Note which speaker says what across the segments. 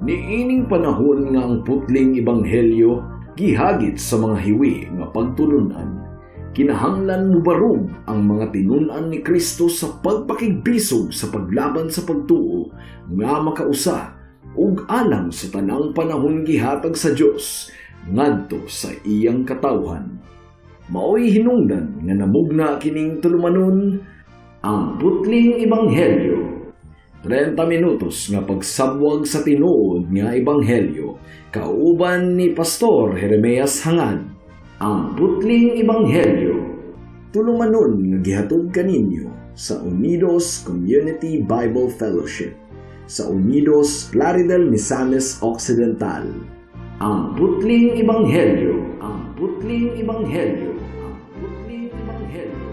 Speaker 1: Niining panahon nga ang putling ebanghelyo gihagit sa mga hiwi nga pagtulunan, kinahanglan mubarog ang mga tinun-an ni Kristo sa pagpakigbisog sa paglaban sa pagtuo nga makausa ug alang sa tanang panahon gihatag sa Dios ngadto sa iyang katawhan. Maoy hinungdan nga namugna kining tulumanon, ang putling ebanghelyo. 30 minutos nga pagsabwag sa tinuod nga ebanghelyo kauban ni Pastor Jeremias Hangad. Ang putling ebanghelyo. Tulumanon nga gihatod kaninyo sa Unidos Community Bible Fellowship sa Unidos, Plaridel, Misamis Occidental. Ang putling ebanghelyo. Ang putling ebanghelyo. Ang putling ebanghelyo.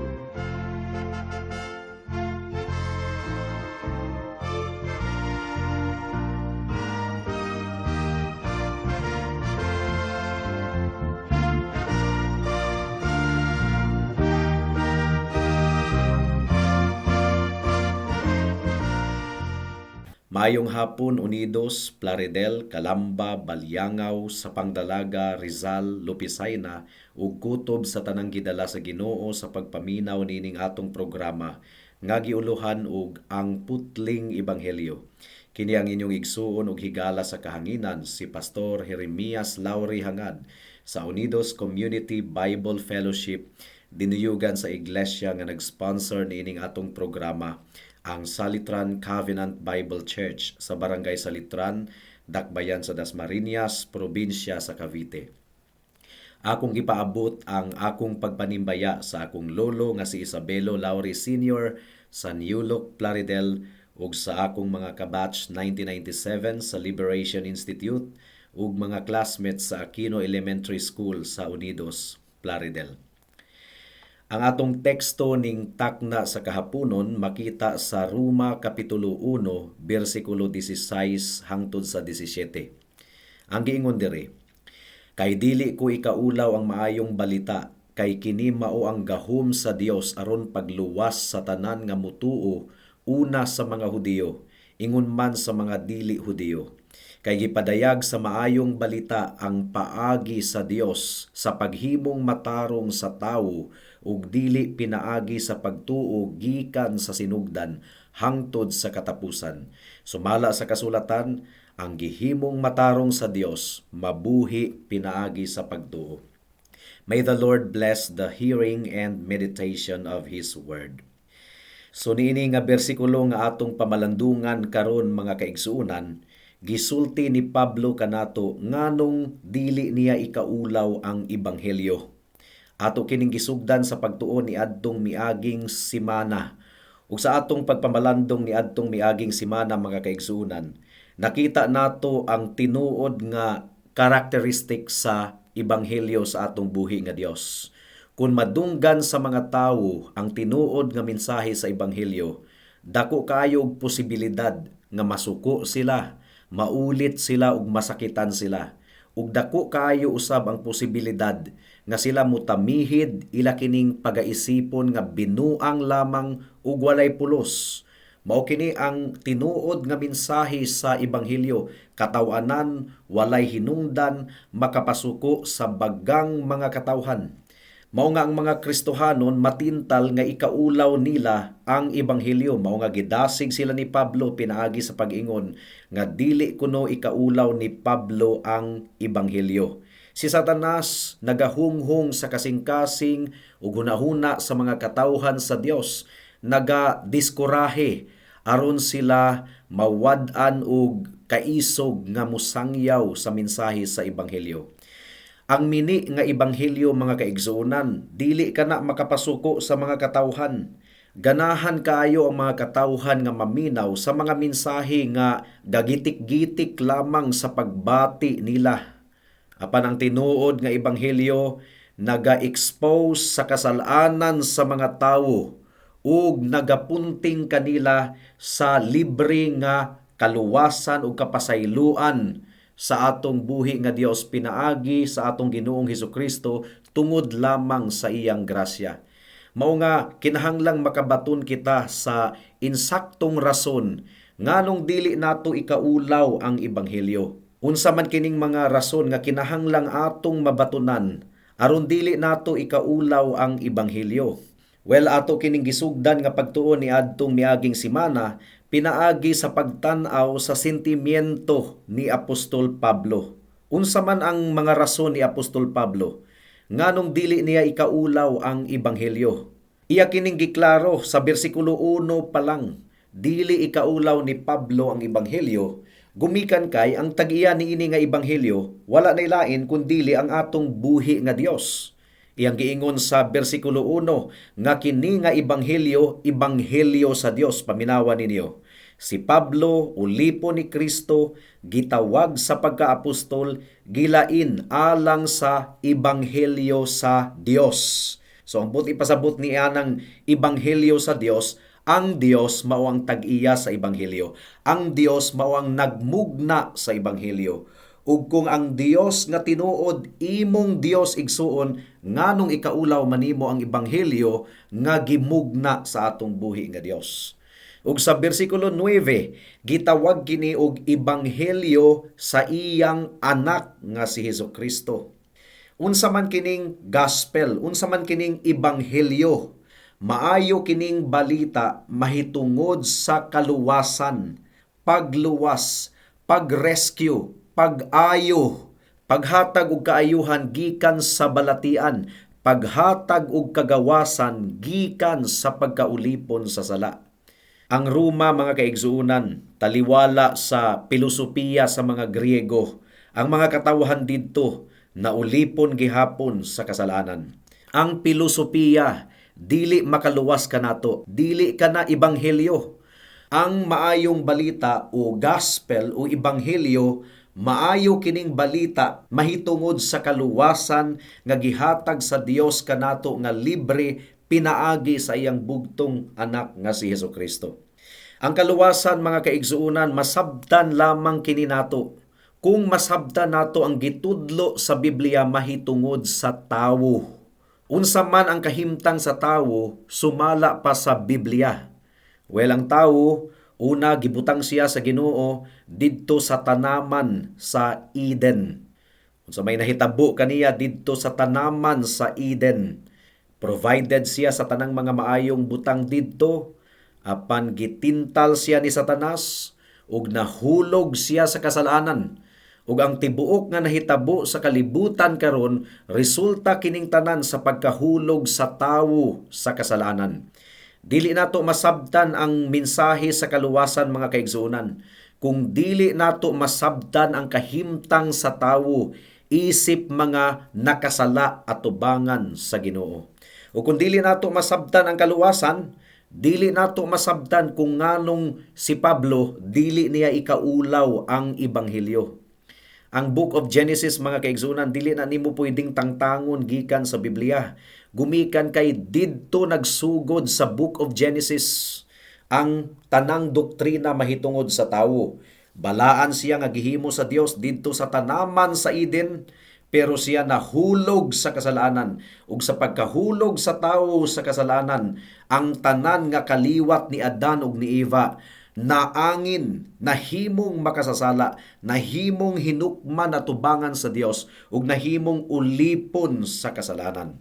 Speaker 2: Maayong hapon, Unidos, Plaridel, Calamba, Baliangao, Sapang Dalaga, Rizal, Lopisayna ug kutob sa tanang gidala sa Ginoo sa pagpaminaw niining atong programa nga giuluhan og ang putling ebanghelyo. Kini ang inyong igsuon ug higala sa kahanginan, si Pastor Jeremias Lauri Hangad sa Unidos Community Bible Fellowship, dinuyugan sa iglesia nga nag-sponsor niining atong programa, ang Salitran Covenant Bible Church sa Barangay Salitran, Dakbayan sa Dasmariñas, probinsya sa Cavite. Akong gipaabot ang akong pagpanimbaya sa akong lolo nga si Isabelo Lauri Sr. sa New Look, Plaridel ug sa akong mga kabatch 1997 sa Liberation Institute ug mga classmates sa Aquino Elementary School sa Unidos, Plaridel. Ang atong teksto ning takna sa kahaponon makita sa Roma Kapitulo 1, bersikulo 16 hangtod sa 17. Ang giingon diri, "Kay dili ko ikaulaw ang maayong balita, kay kini mao ang gahom sa Dios aron pagluwas sa tanan nga mutuo, una sa mga Hudiyo, ingon man sa mga dili Hudiyo. Kay gipadayag sa maayong balita ang paagi sa Dios sa paghimong matarong sa tawo ug dili pinaagi sa pagtuo gikan sa sinugdan hangtod sa katapusan. Sumala sa kasulatan, ang gihimong matarong sa Dios mabuhi pinaagi sa pagtuo." May the Lord bless the hearing and meditation of His Word. So niini nga bersikulo nga atong pamalandungan karon, mga kaigsuonan, gisulti ni Pablo kanato nganong dili niya ikaulaw ang ebanghelyo. Ato kining gisugdan sa pagtuo ni adtong miaging simana. Ug sa atong pagpamalandong ni adtong miaging simana, mga kaigsuonan, nakita nato ang tinuod nga karakteristik sa ebanghelyo sa atong buhi nga Dios. Kung madunggan sa mga tawo ang tinuod nga mensahe sa ebanghelyo, dako kaayo og posibilidad nga masuko sila, maulit sila ug masakitan sila. Ug dako kaayo usab ang posibilidad nga sila mutamihid ila kining pagaisipon nga binuang lamang ug walay pulos. Mao kini ang tinuod nga mensahe sa ebanghelyo, kataw-anan, walay hinungdan, makapasuko sa bagang mga katawhan. Mao nga ang mga Kristohanon matintal nga ikaulaw nila ang ebanghelyo. Mao nga gidasig sila ni Pablo pinaagi sa pag-ingon nga dili kuno ikaulaw ni Pablo ang ebanghelyo. Si Satanas nagahunghong sa kasing-kasing ug hunahuna sa mga katawhan sa Dios, nagadiscourahe aron sila mawad-an og kaisog nga mosangyaw sa mensahe sa ebanghelyo. Ang mini nga ebanghelyo, mga kaigsuonan, dili kana makapasuko sa mga katawhan. Ganahan kaayo ang mga katawhan nga maminaw sa mga mensahe nga gagitik-gitik lamang sa pagbati nila. Apan ang tinuod nga ebanghelyo naga-expose sa kasalanan sa mga tawo ug nagapunting kanila sa libre nga kaluwasan ug kapasayloan sa atong buhi nga Dios pinaagi sa atong Ginoong Hesukristo tungod lamang sa iyang grasya. Mao nga kinahanglang makabaton kita sa insaktong rason Nganong dili nato ikaulaw ang ebanghelyo? Unsa man kining mga rason nga kinahanglang atong mabatunan aron dili nato ikaulaw ang ebanghelyo? Well, ato kining gisugdan nga pagtuon ni adtong miaging simana pinaagi sa pagtan-aw sa sentimiento ni Apostol Pablo. Unsa man ang mga rason ni Apostol Pablo nganong dili niya ikaulaw ang ebanghelyo? Iya kining giklaro sa bersikulo 1 pa lang. Dili ikaulaw ni Pablo ang ebanghelyo gumikan kay ang tag-iya niini nga ebanghelyo wala nay lain kundili ang atong buhi nga Dios. Iyang giingon sa bersikulo 1 nga kini nga ebanghelyo, ebanghelyo sa Dios. Paminawa ninyo. Si Pablo, ulipon ni Kristo, gitawag sa pagkaapostol, gilain alang sa ebanghelyo sa Dios. So ang buot ipasabot ni anang ebanghelyo sa Dios, ang Dios mao ang tag-iya sa ebanghelyo. Ang Dios mao ang nagmugna sa ebanghelyo. Ug kung ang Dios nga tinuod imong Dios, igsuon, nganong ikaulaw manimo ang ebanghelyo nga gimugna sa atong buhi nga Dios? Ug sa bersikulo 9, gitawag kini og ebanghelyo sa iyang anak nga si Hesus Kristo. Unsa man kining gospel? Unsa man kining ebanghelyo? Maayo kining balita mahitungod sa kaluwasan, pagluwas, pag-rescue, pag-ayo, paghatag og kaayuhan gikan sa balatian, paghatag og kagawasan gikan sa pagkaulipon sa sala. Ang Roma, mga kaigsuonan, taliwala sa pilosopiya sa mga Griego, ang mga katawhan didto naulipon gihapon sa kasalanan. Ang pilosopiya dili makaluwas kanato, dili kana ebanghelyo. Ang maayong balita o gospel o ebanghelyo, maayo kining balita mahitungod sa kaluwasan nga gihatag sa Dios kanato nga libre pinaagi sa iyang bugtong anak nga si Hesus Kristo. Ang kaluwasan, mga kaigsuonan, masabtan lamang kini nato kung masabtan nato ang gitudlo sa Biblia mahitungod sa tawo. Unsa man ang kahimtang sa tawo sumala pa sa Biblia? Well, ang tawo, una gibutang siya sa Ginoo didto sa tanaman sa Eden. Unsa may nahitabo kaniya didto sa tanaman sa Eden? Provided siya sa tanang mga maayong butang didto, apan gitintal siya ni Satanas ug nahulog siya sa kasalanan. Ug ang tibuok nga nahitabo sa kalibutan karon, resulta kining tanan sa pagkahulog sa tawo sa kasalanan. Dili nato masabtan ang mensahe sa kaluwasan, mga kaigsuonan, kung dili nato masabtan ang kahimtang sa tawo isip mga nakasala atubangan sa Ginoo. O kung dili nato masabtan ang kaluwasan, dili nato masabtan kung nganong si Pablo dili niya ikaulaw ang ebanghelyo. Ang Book of Genesis, mga kaigsuonan, dili na nimo pwedeng tangtangon gikan sa Biblia. Gumikan kay didto nagsugod sa Book of Genesis ang tanang doktrina mahitungod sa tawo. Balaan siya nga gihimo sa Dios didto sa tanaman sa Eden, pero siya nahulog sa kasalanan. Ug sa pagkahulog sa tawo sa kasalanan, ang tanan nga kaliwat ni Adan ug ni Eva naangin, nahimong makasasala, nahimong hinukman atubangan sa Dios ug nahimong ulipon sa kasalanan.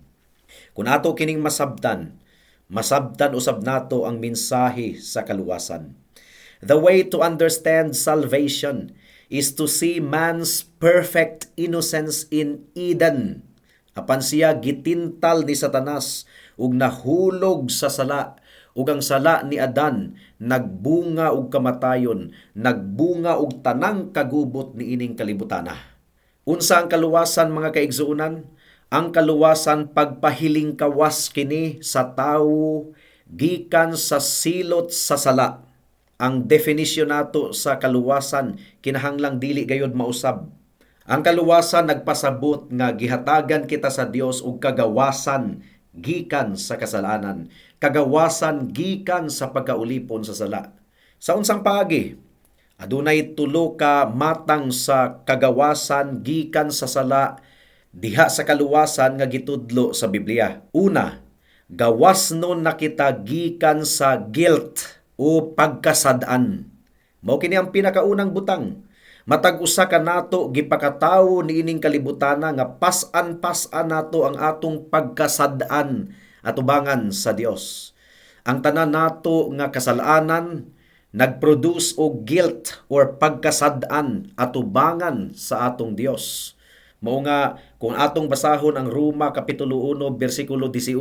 Speaker 2: Kung ato kining masabtan, masabtan usab nato ang mensahe sa kaluwasan. The way to understand salvation is to see man's perfect innocence in Eden. Apan siya gitintal ni Satanas ug nahulog sa sala, ug ang sala ni Adan nagbunga og kamatayon, nagbunga og tanang kagubot niining kalibutana. Unsa ang kaluwasan, mga kaigsuonan? Ang kaluwasan, pagpahiling kawas kini sa tawo gikan sa silot sa sala. Ang definisyon nato sa kaluwasan kinahanglang dili gayod mausab. Ang kaluwasan nagpasabot nga gihatagan kita sa Dios og kagawasan gikan sa kasalanan, kagawasan gikan sa pagkaulipon sa sala. Sa unsang paagi? Adunay tulo ka matang sa kagawasan gikan sa sala diha sa kaluwasan nga gitudlo sa Biblia. Una, gawas nun na kita gikan sa guilt o pagkasad-an. Mao kini ang pinakaunang butang. Matag usa ka nato gipakatawo niining kalibutana nga pas-an-pas-an nato ang atong pagkasad-an atubangan sa Dios. Ang tanan nato nga kasalanan nagproduce og guilt or pagkasad-an atubangan sa atong Dios. Mao nga kung atong basahon ang Roma kapitulo 1 bersikulo 18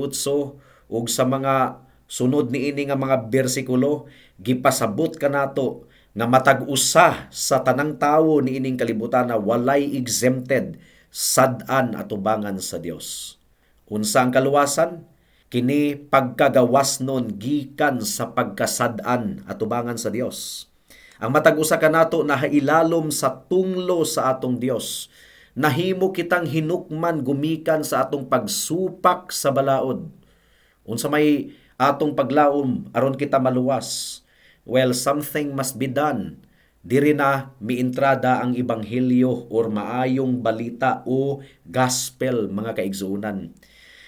Speaker 2: ug sa mga sunod niini nga mga bersikulo, gipasabot kanato nga matag usa sa tanang tawo niining kalibutan na walay exempted, sad-an atubangan sa Dios. Unsa ang kaluwasan? Kini pagkagawas nun gikan sa pagkasad-an atubangan sa Dios. Ang matag usa kanato nahailalom sa tunglo sa atong Dios. Nahimo kitang hinukman gumikan sa atong pagsupak sa balaod. Unsa may atong paglaom aron kita maluwas? Well, something must be done. Diri na miintrada ang ebanghelyo or maayong balita o gospel, mga kaigsuonan.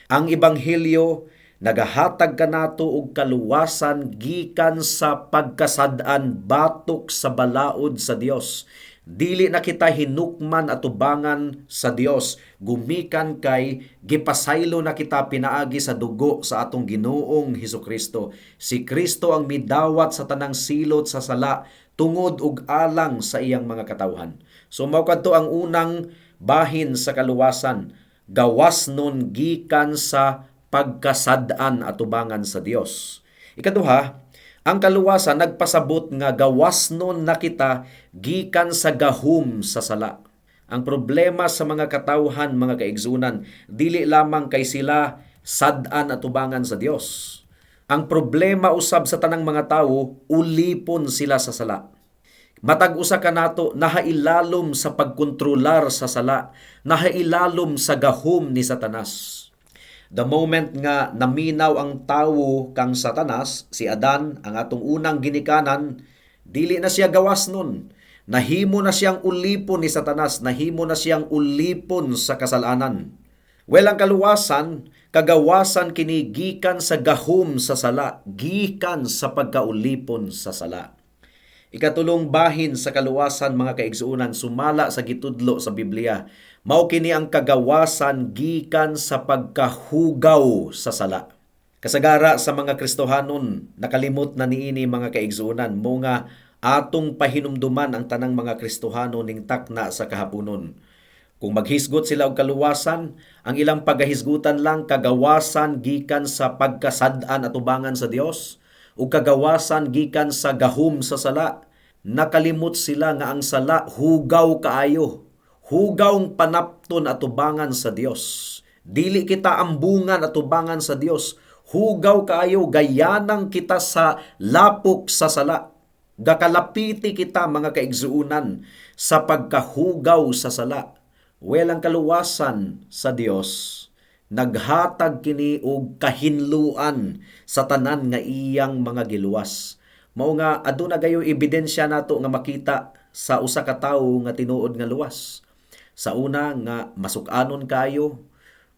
Speaker 2: Ang ebanghelyo nagahatag kanato og kaluwasan gikan sa pagkasad-an batok sa balaod sa Dios. Dili na kita hinukman atubangan sa Dios gumikan kay gipasaylo na kita pinaagi sa dugo sa atong Ginoong Hesukristo. Si Kristo ang midawat sa tanang silot sa sala tungod ug alang sa iyang mga katawhan. So mao kadto ang unang bahin sa kaluwasan, gawas nun gikan sa pagkasad-an atubangan sa Dios. Ikaduha, ang kaluwasan nagpasabot nga gawas nun na kita gikan sa gahum sa sala. Ang problema sa mga katawhan, mga kaigsunan, dili lamang kay sila sad-an atubangan sa Dios. Ang problema usab sa tanang mga tawo, ulipon sila sa sala. Matag usa kanato nahailalom sa pagkontrolar sa sala, nahailalom sa gahom ni Satanas. The moment nga naminaw ang tawo kang Satanas, si Adan, ang atong unang ginikanan, dili na siya gawas nun. Nahimo na siyang ulipon ni Satanas, nahimo na siyang ulipon sa kasalanan. Well, ang kaluwasan, kagawasan kini gikan sa gahom sa sala, gikan sa pagkaulipon sa sala. Ikatulong bahin sa kaluwasan, mga kaigsuonan, sumala sa gitudlo sa Biblia, mao kini ang kagawasan gikan sa pagkahugaw sa sala. Kasagara sa mga Kristohanon nakalimot na niini, mga kaigsuonan, mo nga atong pahinumduman ang tanang mga Kristohano ning takna sa kahaponon. Kung maghisgot sila og kaluwasan, ang ilang pagahisgutan lang kagawasan gikan sa pagkasad-an atubangan sa Dios ug kagawasan gikan sa gahom sa sala. Nakalimot sila nga ang sala hugaw kaayo. Hugaw panapton atubangan sa Dios. Dili kita ambungan atubangan sa Dios. Hugaw kaayo, gayanang kita sa lapok sa sala. Gakalapiti kita, mga kaigsuunan, sa pagkahugaw sa sala. Well, ang kaluwasan sa Dios naghatag kini og kahinluan sa tanan nga iyang mga giluwas. Mao nga aduna gayo ebidensya nato nga makita sa usa ka tawo nga tinuod nga luwas. Sa una nga masuk-anon kayo,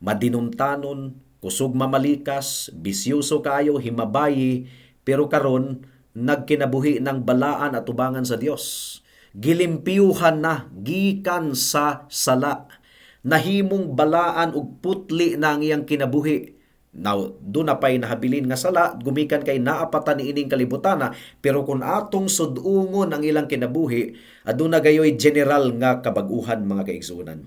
Speaker 2: madinumtanon, kusog mamalikas, bisyoso kayo, himabayi, pero karon nagkinabuhi ng balaan at tubangan sa Dios. Gilimpyuhan na gikan sa sala. Nahimong balaan ug putli na ang iyang kinabuhi. Now, doon na pa'y nahabilin nga sala, gumikan kay naapatan niining kalibutana, pero kung atong sudungon ang ilang kinabuhi, aduna gayoy general nga kabaguhan, mga kaigsuonan.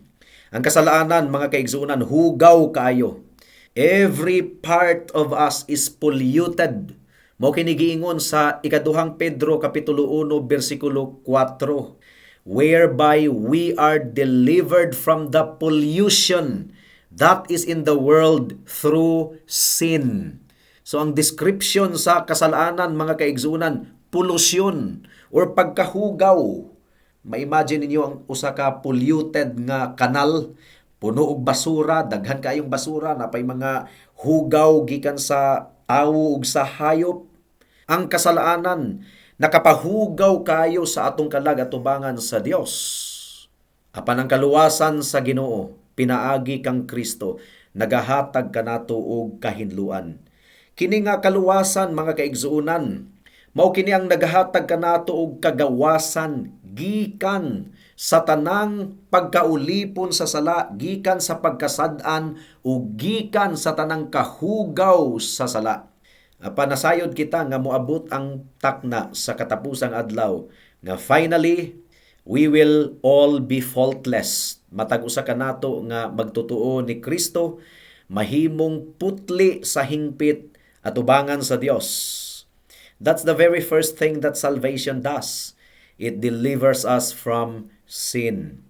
Speaker 2: Ang kasalanan, mga kaigsuonan, hugaw kaayo. Every part of us is polluted. Mao kini giingon sa ikaduhang Pedro kapitulo 1 bersikulo 4, whereby we are delivered from the pollution that is in the world through sin. So ang description sa kasalanan, mga kaigsunan, polusyon or pagkahugaw. Ma-imagine ninyo ang usa ka polluted nga kanal, puno og basura, daghan kaayong basura, napay mga hugaw gikan sa tawo ug sa hayop. Ang kasalanan nakapahugaw kayo sa atong kalag atubangan sa Dios. Apan ang kaluwasan sa Ginoo pinaagi kang Kristo nagahatag kanato og kahinluan. Kini nga kaluwasan, mga kaigsuonan, Mao kini ang nagahatag kanato og kagawasan gikan sa tanang pagkaulipon sa sala, gikan sa pagkasad-an ug gikan sa tanang kahugaw sa sala. Apan nasayod kita nga moabot ang takna sa katapusang adlaw nga finally we will all be faultless. Matag usa kanato nga magtotoo ni Kristo mahimong putli sa hingpit atubangan sa Dios. That's the very first thing that salvation does. It delivers us from sin.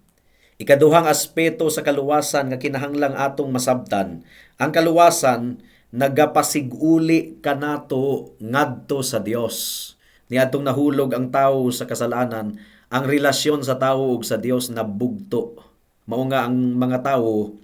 Speaker 2: Ikaduhang aspeto sa kaluwasan nga kinahanglang atong masabtan, ang kaluwasan nagapasiguli kanato ngadto sa Dios. Niadtong nahulog ang tawo sa kasalanan, ang relasyon sa tawo ug sa Dios nabugto. Mao nga ang mga tawo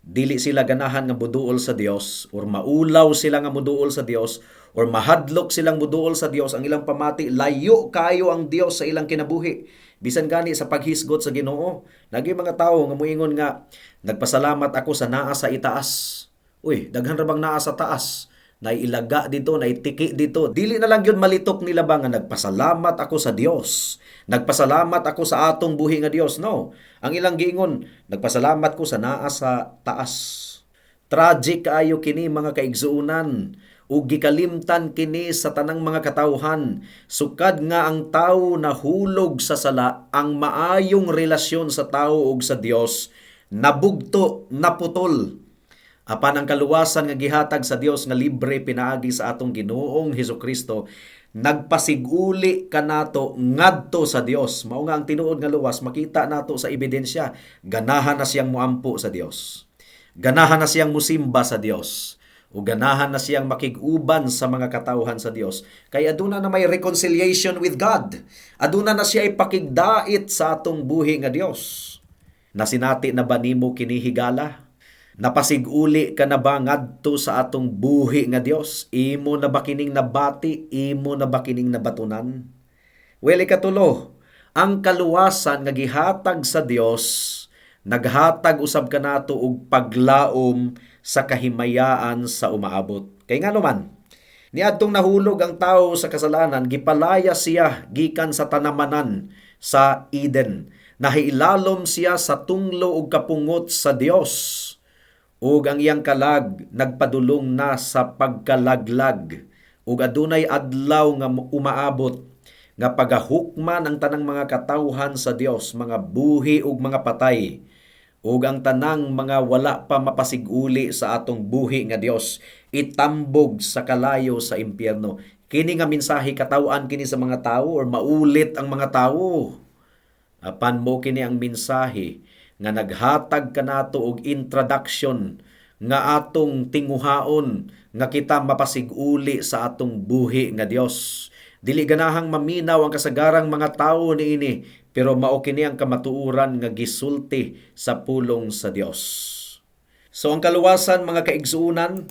Speaker 2: dili sila ganahan nga muduol sa Dios or maulaw sila nga muduol sa Dios or mahadlok silang muduol sa Dios. Ang ilang pamati, layo kayo ang Dios sa ilang kinabuhi. Bisan gani sa paghisgot sa Ginoo, nagi mga tawo nga moingon nga nagpasalamat ako sa naa sa itaas. Uy, daghan ra bang naa sa taas? Naiilaga dito, naitiki dito. Dili na lang yun malitok nila ba nga nagpasalamat ako sa Dios. Nagpasalamat ako sa atong buhi nga Dios. No. Ang ilang giingon, nagpasalamat ko sa naa sa taas. Tragic kaayo kini, mga kaigsuonan, ug gikalimtan kini sa tanang mga katawhan. Sukad nga ang tawo nahulog sa sala, ang maayong relasyon sa tawo ug sa Dios nabugto, naputol. Apan ang kaluwasan nga gihatag sa Dios nga libre pinaagi sa atong Ginoong Hesukristo nagpasiguli kanato ngadto sa Dios. Mao nga ang tinuod nga luwas makita nato sa ebidensya, ganahan na siyang muampo sa Dios. Ganahan na siyang musimba sa Dios. O ganahan na siyang makig-uban sa mga katawhan sa Dios. Kay aduna na may reconciliation with God. Aduna na siya ipakigdait sa atong buhi nga Dios. Nasinati na ba nimo kini, higala? Napasiguli ka na ba ngadto sa atong buhi nga Dios? Imo na ba kining nabati? Imo na ba kining nabatunan? Well, ikatulo, ang kaluwasan nga gihatag sa Dios naghatag usab kanato og paglaom sa kahimayaan sa umaabot. Kay ngano man, niadtong nahulog ang tao sa kasalanan, gipalaya siya gikan sa tanamanan sa Eden. Nahiilalom siya sa tunglo ug kapungot sa Dios ug ang iyang kalag nagpadulong na sa pagkalaglag, ug adunay adlaw nga umaabot nga pagahukman ang tanang mga katawhan sa Dios, mga buhi ug mga patay, ug ang tanang mga wala pa mapasiguli sa atong buhi nga Dios itambog sa kalayo sa impyerno. Kini nga mensahe, kataw-an kini sa mga tawo or maulit ang mga tawo. Apan mao kini ang mensahe nga naghatag kanato og introduction nga atong tinguhaon nga kita mapasiguli sa atong buhi nga Dios. Dili ganahang maminaw ang kasagarang mga tawo niini, pero mao kini ang kamatuoran nga gisulti sa pulong sa Dios. So ang kaluwasan, mga kaigsuonan,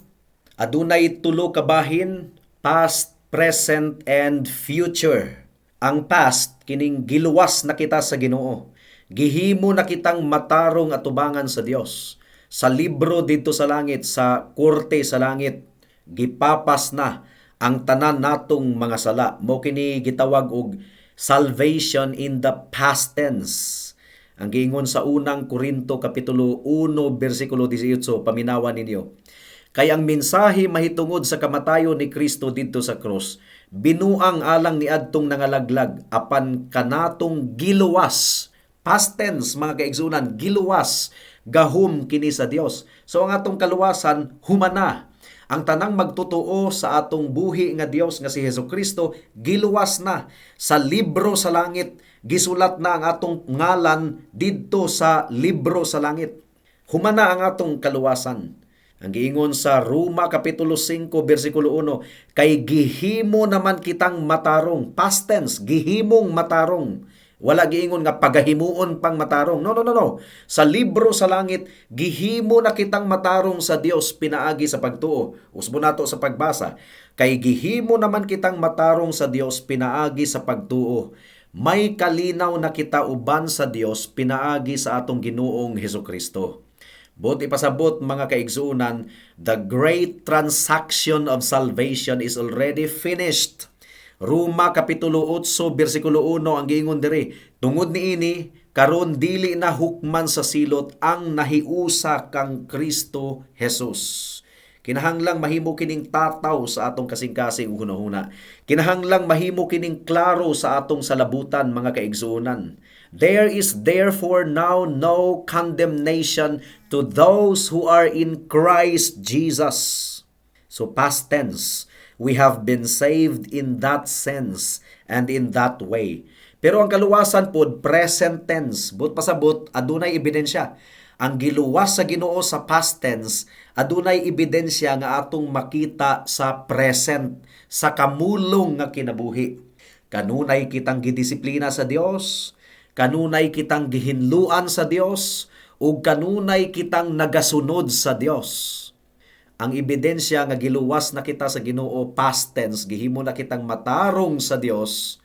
Speaker 2: adunay tulo ka bahin: past, present and future. Ang past, kining giluwas na kita sa Ginoo. Gihimo na kitang matarong atubangan sa Dios. Sa libro didto sa langit, sa korte sa langit, gipapas na ang tanan natong mga sala. Mao kini gitawag og salvation in the past tense. Ang giingon sa Unang Korinto kapitulo 1 bersikulo 18, paminawan ninyo. Kay ang mensahe mahitungod sa kamatayon ni Kristo didto sa krus, binuang alang niadtong nangalaglag, apan kanatong giluwas. Past tense, mga kaigsuonan, giluwas, gahom kini sa Dios. So ang atong kaluwasan humana. Ang tanang magtotoo sa atong buhi nga Dios nga si Hesus Kristo, giluwas na. Sa libro sa langit, gisulat na ang atong ngalan didto sa libro sa langit. Humana ang atong kaluwasan. Ang giingon sa Roma kapitulo 5 bersikulo 1, kay gihimo naman kitang matarong. Past tense, gihimong matarong. Wala giingon nga pagahimuon pang matarong. No, no, no, no. Sa libro sa langit, gihimo na kitang matarong sa Dios pinaagi sa pagtuo. Usbo nato sa pagbasa. Kay gihimo naman kitang matarong sa Dios pinaagi sa pagtuo. May kalinaw na kita uban sa Dios pinaagi sa atong Ginoong Hesus Kristo. Buot ipasabot, mga kaigsuonan, the great transaction of salvation is already finished. Roma kapitulo 8 bersikulo 1 ang giingon diri, tungod niini karon dili na hukman sa silot ang nahiusa kang Kristo Jesus. Kinahanglang mahimo kining tataw sa atong kasing-kasing ug hunahuna. Kinahanglang mahimo kining klaro sa atong salabutan, mga kaigsuonan. There is therefore now no condemnation to those who are in Christ Jesus. So past tense, we have been saved in that sense and in that way. Pero ang kaluwasan pod, present tense, but pasabot adunay ebidensya. Ang giluwas sa Ginoo sa past tense, adunay ebidensya nga atong makita sa present, sa kamulong nga kinabuhi. Kanunay kitang gidisiplina sa Dios, kanunay kitang gihinluan sa Dios, ug kanunay kitang nagasunod sa Dios. Ang ebidensya nga giluwas na kita sa Ginoo past tense, gihimo na kitang matarong sa Dios,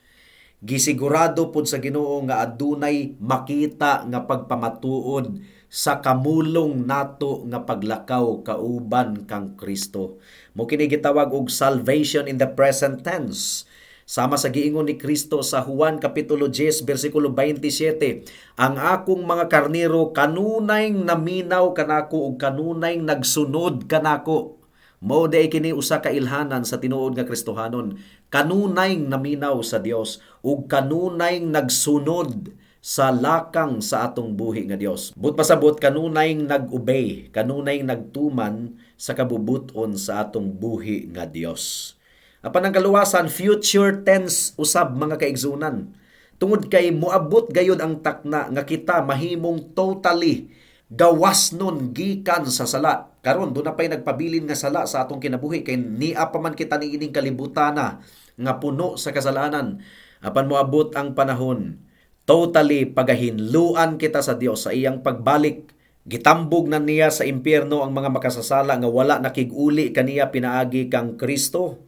Speaker 2: gisigurado pod sa Ginoo nga adunay makita nga pagpamatuod sa kamulong nato nga paglakaw kauban kang Kristo. Mo kini gitawag og salvation in the present tense. Sama sa giingon ni Kristo sa Juan kapitulo 10 bersikulo 27, "Ang akong mga karnero kanunay naminaw kanako ug kanunay nagsunod kanako." Mao diay kini usa ka ilhanan sa tinuod nga Kristohanon. Kanunay naminaw sa Dios ug kanunay nagsunod sa lakang sa atong buhi nga Dios. But pasabot kanunay nag-obey, kanunay nagtuman sa kabubuton sa atong buhi nga Dios. Apan ang kaluwasan, future tense usab, mga kaigsunan. Tungod kay moabot gayud ang takna nga kita mahimong totally gawas nun gikan sa sala. Karon duna pay nagpabilin nga sala sa atong kinabuhi kay nia pa man kita niining kalibutana nga puno sa kasalanan. Apan moabot ang panahon, totally pagahinluan kita sa Dios sa iyang pagbalik. Gitambog na niya sa impyerno ang mga makasasala nga wala nakig-uli kaniya pinaagi kang Kristo.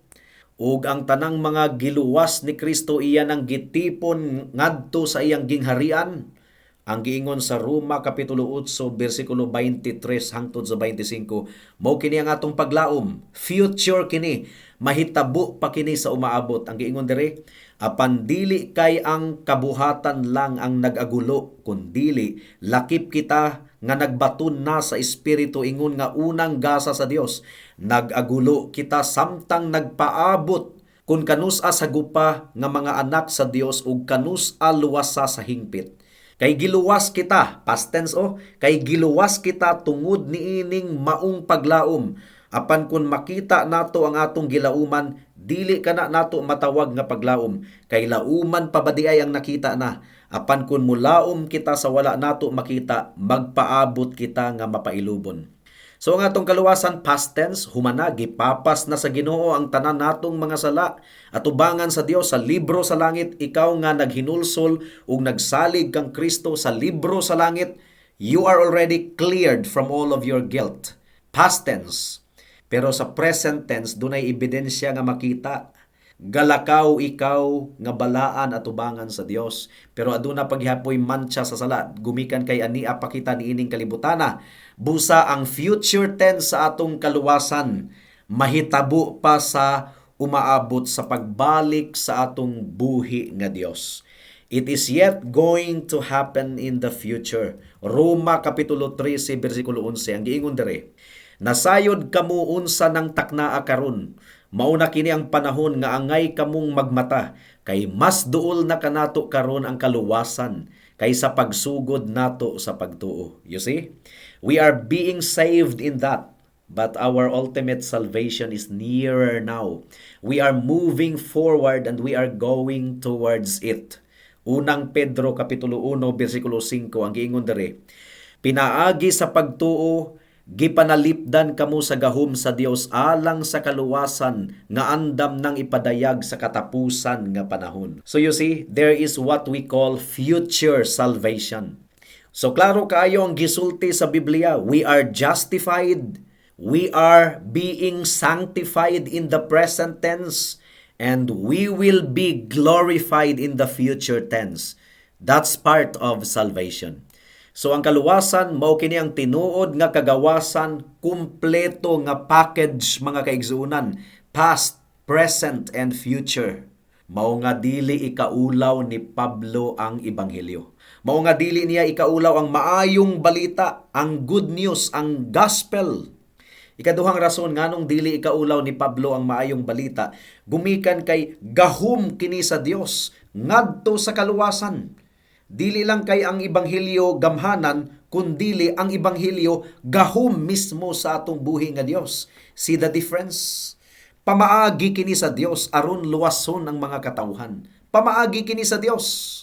Speaker 2: Ug ang tanang mga giluwas ni Kristo, iya nang gitipon ngadto sa iyang gingharian. Ang giingon sa Roma kapitulo 8 bersikulo 23 hangtod sa 25, mao kini ang atong paglaom. Future kini, mahitabo pa kini sa umaabot. Ang giingon diri, "Apan dili kay ang kabuhatan lang ang nag-agulo, kundili lakip kita nga nagbaton na sa Espiritu ingon nga unang gasa sa Dios. Nag-agulo kita samtang nagpaabot kung kanus-a sagupa nga mga anak sa Dios ug kanus-a luwasa sa hingpit. Kay giluwas kita," past tense oh, "kay giluwas kita tungod niining maong paglaom. Apan kung makita nato ang atong gilauman, dili kana nato matawag nga paglaom, kay lauman pa ba diay ang nakita na? Apan kung mulaom kita sa wala nato makita, magpaabot kita nga mapailubon." So ang atong kaluwasan, past tense, humana, gipapas na sa Ginoo ang tanan natong mga sala. Atubangan sa Dios sa libro sa langit, ikaw nga naghinulsol ug nagsalig kang Kristo, sa libro sa langit, you are already cleared from all of your guilt. Past tense. Pero sa present tense, dunay ebidensya nga makita. Galakaw ikaw nga balaan atubangan sa Dios. Pero aduna paghihapoy mantsa sa sala gumikan kay ania pa kita niining kalibutana. Busa ang future tense sa atong kaluwasan, mahitabo pa sa umaabot sa pagbalik sa atong buhi nga Dios. It is yet going to happen in the future. Roma kapitulo 13 bersikulo 11 ang giingon diri. "Nasayod kamo unsa nang taknaa karon. Mao na kini ang panahon nga angay kamong magmata, kay mas duol na kanato karon ang kaluwasan kaysa pagsugod nato sa pagtuo." You see? We are being saved in that. But our ultimate salvation is nearer now. We are moving forward and we are going towards it. Unang Pedro kapitulo 1 bersikulo 5 ang giingon diri. "Pinaagi sa pagtuo, gipanalipdan kamo sa gahom sa Dios alang sa kaluwasan nga andam nang ipadayag sa katapusan nga panahon." So you see, there is what we call future salvation. So klaro kaayo ang gisulti sa Biblia, we are justified, we are being sanctified in the present tense, and we will be glorified in the future tense. That's part of salvation. So ang kaluwasan, mao kini ang tinuod nga kagawasan, kumpleto nga package, mga kaigsuonan, past, present and future. Mao nga dili ikaulaw ni Pablo ang ebanghelyo. Mao nga dili niya ikaulaw ang maayong balita, ang good news, ang gospel. Ikaduhang rason nganong dili ikaulaw ni Pablo ang maayong balita, gumikan kay gahom kini sa Dios ngadto sa kaluwasan. Dili lang kay ang ebanghelyo gamhanan, kundili ang ebanghelyo gahom mismo sa atong buhi nga Dios. See the difference? Pamaagi kini sa Dios aron luwason ang mga katawhan. Pamaagi kini sa Dios.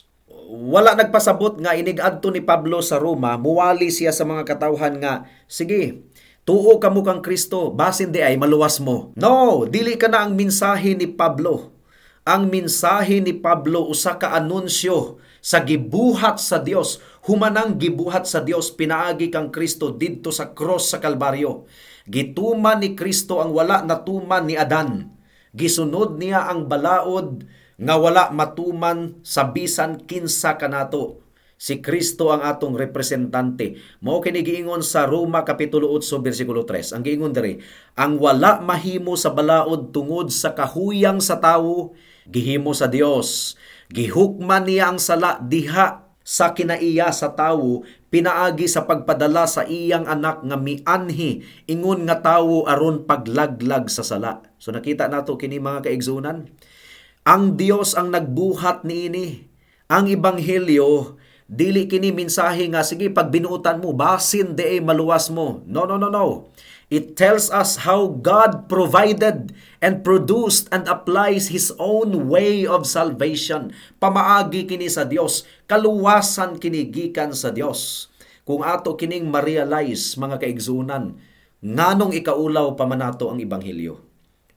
Speaker 2: Wala nagpasabot nga inig adto ni Pablo sa Roma, muwali siya sa mga katawhan nga, "Sige, tuo kamo kang Kristo, basin diay maluwas mo." No, dili kana ang mensahe ni Pablo. Ang mensahe ni Pablo usa ka anunsyo sa gibuhat sa Dios, humanang gibuhat sa Dios pinaagi kang Kristo didto sa cross sa Kalbaryo. Gituman ni Kristo ang wala natuman ni Adan. Gisunod niya ang balaod nga wala matuman sa bisan kinsa kanato. Si Kristo ang atong representante. Mao kini giingon sa Roma kapitulo 8 bersikulo 3. Ang giingon diri, ang wala mahimo sa balaod tungod sa kahuyang sa tawo, gihimo sa Dios. Gihukman niya ang sala diha sa kinaiya sa tawo pinaagi sa pagpadala sa iyang anak nga mianhi ingon nga tawo aron paglaglag sa sala. So nakita nato kini, mga kaigsunan. Ang Dios ang nagbuhat niini. Ang ebanghelyo, dili kini mensahe nga sige, pag binuotan mo, basin diay maluwas mo. No, no, no, no. It tells us how God provided and produced and applies His own way of salvation. Pamaagi kini sa Dios, kaluwasan kini gikan sa Dios. Kung ato kining ma-realize, mga kaigsunan, nganong ikaulaw pa man nato ang ebanghelyo?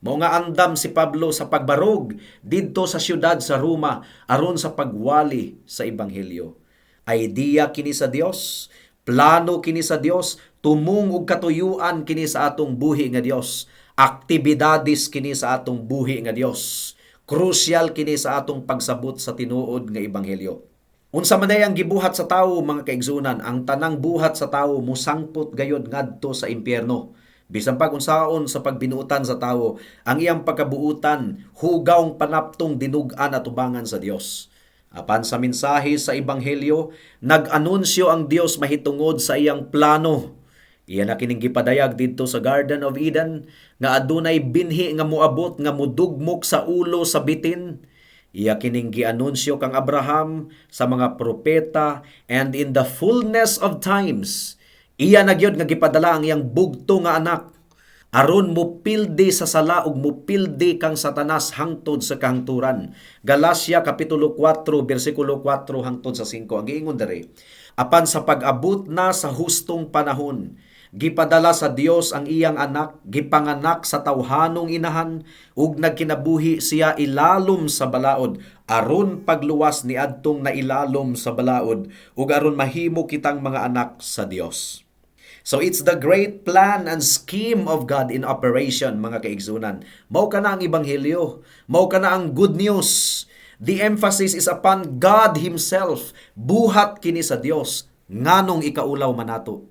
Speaker 2: Mao nga andam si Pablo sa pagbarog didto sa siyudad sa Roma aron sa pagwali sa ebanghelyo. Idea kini sa Dios, plano kini sa Dios, tumong og katuyuan kini sa atong buhi nga Dios. Aktibidades kini sa atong buhi nga Dios. Crucial kini sa atong pagsabot sa tinuod nga ebanghelyo. Unsa man ang gibuhat sa tawo, mga kaigsunan, ang tanang buhat sa tawo musangpot gayod ngadto sa impyerno. Bisan pag unsaon sa pagbinuutan sa tawo, ang iyang pagkabuutan hugawng panaptong dinug-an atubangan sa Dios. Apan sa mensahe sa ebanghelyo, nag-anunsyo ang Dios mahitungod sa iyang plano. Iya na kining gipadayag didto sa Garden of Eden nga adunay binhi nga moabot nga mudugmok sa ulo sa bitin. Iya kining gianunsyo kang Abraham, sa mga propeta, and in the fullness of times, iya na gyud nga gipadala ang iyang bugto nga anak aron mupildi sa sala ug mupildi kang Satanas hangtod sa kahangturan. Galacia kapitulo 4 bersikulo 4 hangtod sa 5. Ang giingon diri, apan sa pag-abot na sa hustong panahon, gipadala sa Dios ang iyang anak, gipanganak sa tawhanong inahan ug nagkinabuhi siya ilalom sa balaod aron pagluwas niadtong nailalom sa balaod ug aron mahimo kitang mga anak sa Dios. So it's the great plan and scheme of God in operation, mga kaigsunan. Mao kana ang ebanghelyo. Mao kana ang good news. The emphasis is upon God Himself. Buhat kini sa Dios. Nganong ikaulaw man nato?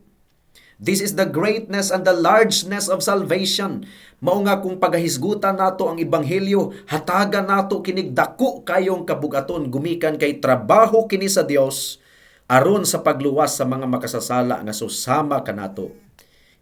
Speaker 2: This is the greatness and the largeness of salvation. Mao nga kung pagahisgutan nato ang ebanghelyo, hatagan nato kinig dako kayong kabugaton gumikan kay trabaho kini sa Dios aron sa pagluwas sa mga makasasala nga susama kanato.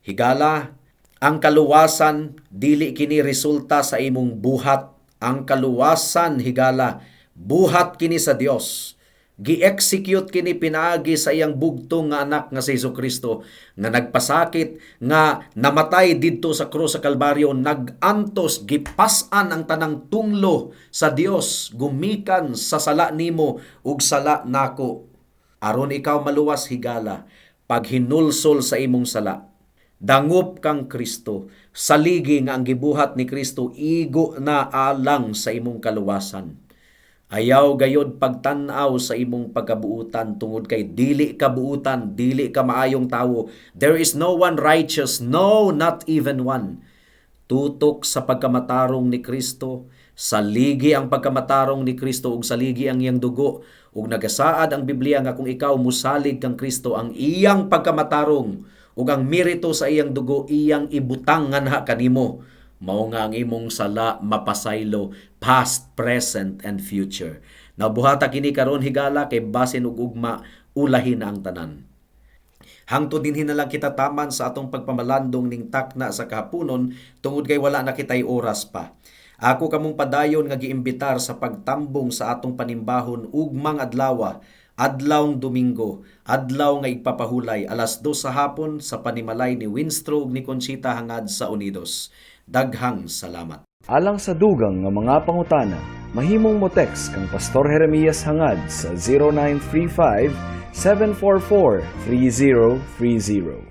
Speaker 2: Higala, ang kaluwasan dili kini resulta sa imong buhat. Ang kaluwasan, higala, buhat kini sa Dios. Gi-execute kini pinaagi sa iyang bugtong nga anak nga si Hesus Kristo nga nagpasakit, nga namatay didto sa krus sa Kalbaryo, nag-antos, gipas-an ang tanang tunglo sa Dios gumikan sa sala nimo ug sala nako. Aron ikaw maluwas, higala, paghinulsol sa imong sala, dangop kang Kristo, saligi nga ang gibuhat ni Kristo igo na alang sa imong kaluwasan. Ayaw gayod pagtan-aw sa imong pagkabuutan tungod kay dili ka buutan, dili ka maayong tawo. There is no one righteous, no, not even one. Tutok sa pagkamatarong ni Kristo, saligi ang pagkamatarong ni Kristo ug saligi ang iyang dugo, ug nagasaad ang Biblia nga kung ikaw musalig kang Kristo, ang iyang pagkamatarong ug ang merito sa iyang dugo iyang ibutang nganha kanimo. Mao nga ang imong sala mapasaylo, past, present, and future. Nabuhata kini karon, higala, kay basin ug ugma ulahin na ang tanan. Hangtod dinhi na lang kita taman sa atong pagpamalandong ning takna sa kahaponon tungod kay wala na kitay oras pa. Ako kamong padayon nga giimbitar sa pagtambong sa atong panimbahon ugmang adlawa, adlawng Domingo, adlaw nga igpapahulay, 2:00 sa hapon sa panimalay ni Winstro ug ni Conchita hangad sa Unidos. Daghang salamat.
Speaker 1: Alang sa dugang nga mga pangutana, mahimong mo text kang Pastor Jeremias Hangad sa 0935 744 3030.